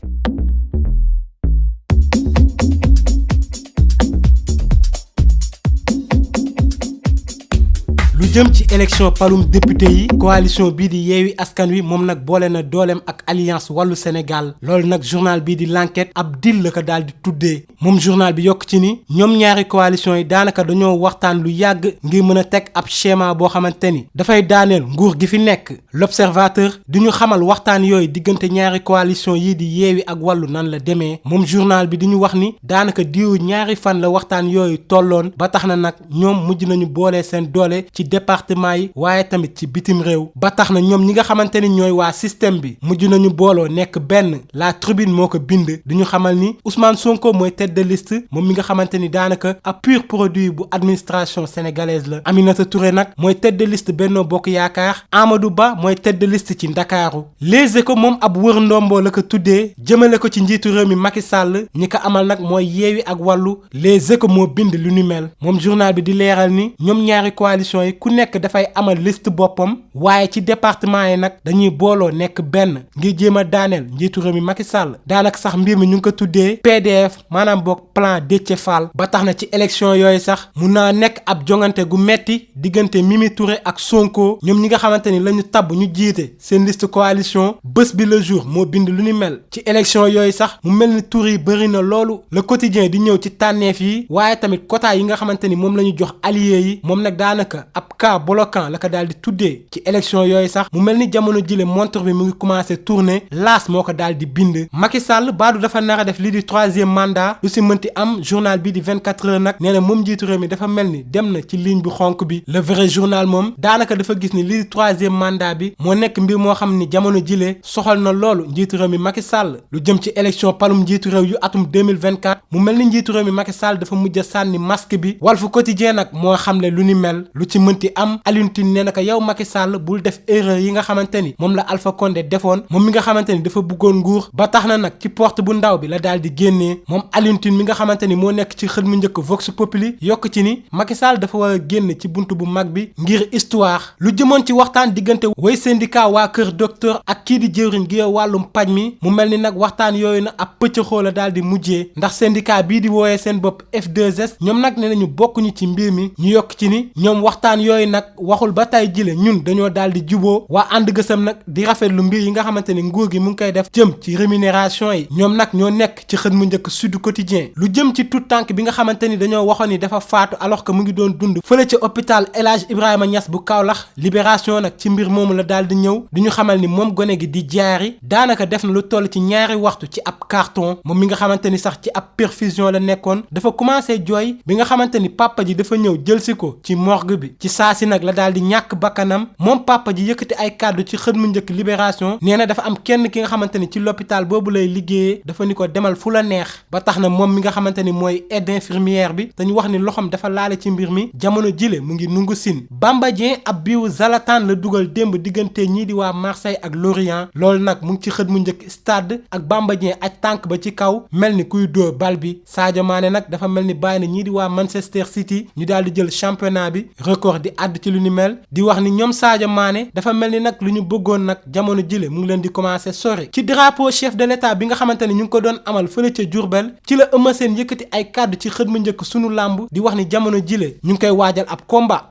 lu jëm ci élection palum député yi coalition bii di Yewwi Askan Wi moom nag boole na dooleem ak alliance wàllu Sénégal loolu nag journal bii di l'enquête ab deal la ko daal di tuddee moom journal bi yokk ci ni ñoom ñaari coalition yi daanaka dañoo waxtaan lu yàgg ngir mën a teg ab schéma boo xamante ni dafay daaneel nguur gi fi nekk l'observateur di ñu xamal waxtaan yooyu diggante ñaari coalition yii di Yewwi ak wàllu nan la demee moom journal bi di ñu wax ni daanaka diiru ñaari fan la waxtaan yooyu tolloon ba tax na nag ñoom mujj nañu boole seen doole ci département yi waaye tamit ci bitim réew ba tax na ñoom ñi nga xamante ni ñooy waa système bi mujj nañu booloo nekk benn la tribune moo ko bind di ñu xamal ni Ousmane Sonko mooy tête de liste moom mi nga xamante ni daanaka ab pur produit bu administration sénégalaise la Aminata Touré nag mooy tête de liste Benno Bokk Yaakaar Amadou Ba mooy tête de liste ci Ndakaaru Les Échos moom ab wër ndombo la ko tuddee jëmale ko ci njiitu réew mi Macky Sall ñi ko amal nag mooy Yewwi ak Wallu Les Échos moo bind lu ni mel moom journal bi di leeral ni ñoom ñaari coalition yi ku nekk dafay amal liste boppam waaye ci département yi nag dañuy booloo nekk benn ngir jéem a daaneel njiitu réew mi Macky Sall daanaka sax mbir mi ñu ngi ko tuddee PDF maanaam boog plan Déthié Fall ba tax na ci élection yooyu sax mun naa nekk ab jongante gu metti diggante Mimi Touré ak Sonko ñoom ñi nga xamante ni la ñu tabb ñu jiite seen liste coalition bés bi le jour moo bind lu ni mel ci élection yooyu sax mu mel ni tur yi bëri na loolu le quotidien di ñëw ci tànneef yi waaye tamit quota yi nga xamante ni moom la ñu jox alliés yi moom nag daanaka ab cas bloquant la ko daal di tuddee ci élection yooyu sax mu mel ni jamono jile montre bi mu ngi commencé tourner laas moo ko daal di bind Macky Sall baadu dafa nar a def lii di troisième mandat lu si mënti am journal bi di 24 heures nag nee na moom njiitu réew mi dafa mel ni dem na ci ligne bu xonk bi le vrai journal moom daanaka dafa gis ni lii di troisième mandat bi moo nekk mbir moo xam ni jamono jile soxal na loolu njiitu réew mi Macky Sall lu jëm ci élection palum njiitu réew yu atum 2024 mu mel ni njiitu réew mi Macky Sall dafa mujj a sànni masque bi Walf Quotidien nag moo xamle lu ni mel lu ci mënti am Alioune Tine nee na ko yow Macky Sall bul def erreur yi nga xamante ni moom la Alpha Condé defoon moom mi nga xamante ni dafa bëggoon nguur ba tax na nag ci porte bu ndaw bi la daal di génnee moom Alioune Tine mi nga xamante ni moo nekk ci xët mu njëkk Vox Populi yokk ci ni Macky Sall dafa war a génn ci buntu bu mag bi ngir histoire lu jëmoon ci waxtaan diggante way syndicat waa kër docteur ak kii di jëwriñ gi yow wàllum paj mi mu mel ni nag waxtaan yooyu na ab pëccëxoo la daal di mujjee ndax syndicat bii di wooyee seen bopp F2S ñoom nag ne nañu bokkuñu ci mbir mi ñu yokk ci ni ñoom waxtaan yooyu nag waxul ba tey jile ñun dañoo daal di juboo waa ànd gësam nag di rafetlu mbir yi nga xamante ni nguur gi mu ngi koy def jëm ci rémunération yi ñoom nag ñoo nekk ci xët mu njëkk Sud Quotidien lu jëm ci tout tànk bi nga xamante ni dañoo waxoon ni dafa faatu alors que mu ngi doon dund fële ca hôpital El Hadj Ibrahima Niass bu Kaolack libération nag ci mbir moomu la daal di ñëw di ñu xamal ni moom gone gi di jaari daanaka def na lu toll ci ñaari waxtu ci ab carton moom mi nga xamante ni sax ci ab perfusion la nekkoon dafa commencé jooy bi nga xamante ni papa ji dafa ñëw jël si ko ci morgue bi ci saa si nag la daal di ñàkk bakkanam moom papa ji yëkkati ay kàddu ci xët mu njëkk libération nee na dafa am kenn ki nga xamante ni ci l'hôpital boobu lay liggéeyee dafa ni ko demal fu la neex ba tax na moom mi nga xamante ni mooy aide infirmière bi dañu wax ni loxoom dafa laale ci mbir mi jamono jile mu ngi nungu sin Bamba Dieng ab biiwu Zlatan la dugal démb diggante ñii di waa Marseille ak Lorient loolu nag mu ngi ci xët mu njëkk stade ak Bamba Dieng aj tànk ba ci kaw mel ni kuy dóor bal bi Sadio Mané nag dafa mel ni bàyyi na ñii di waa Manchester City ñu daal di jël championnat bi record di àdd ci lu ni mel di wax ni ñoom Sadio Mané dafa mel ni nag lu ñu bëggoon nag jamono jile mu ngi leen di commencer sori ci drapeau chef de l'état bi nga xamante ni ñu ngi ko doon amal fële ca Diourbel ci la Eumeu Sène yëkkati ay kàddu ci xët mu njëkk sunu làmb di wax ni jamono jile ñu ngi koy waajal ab combat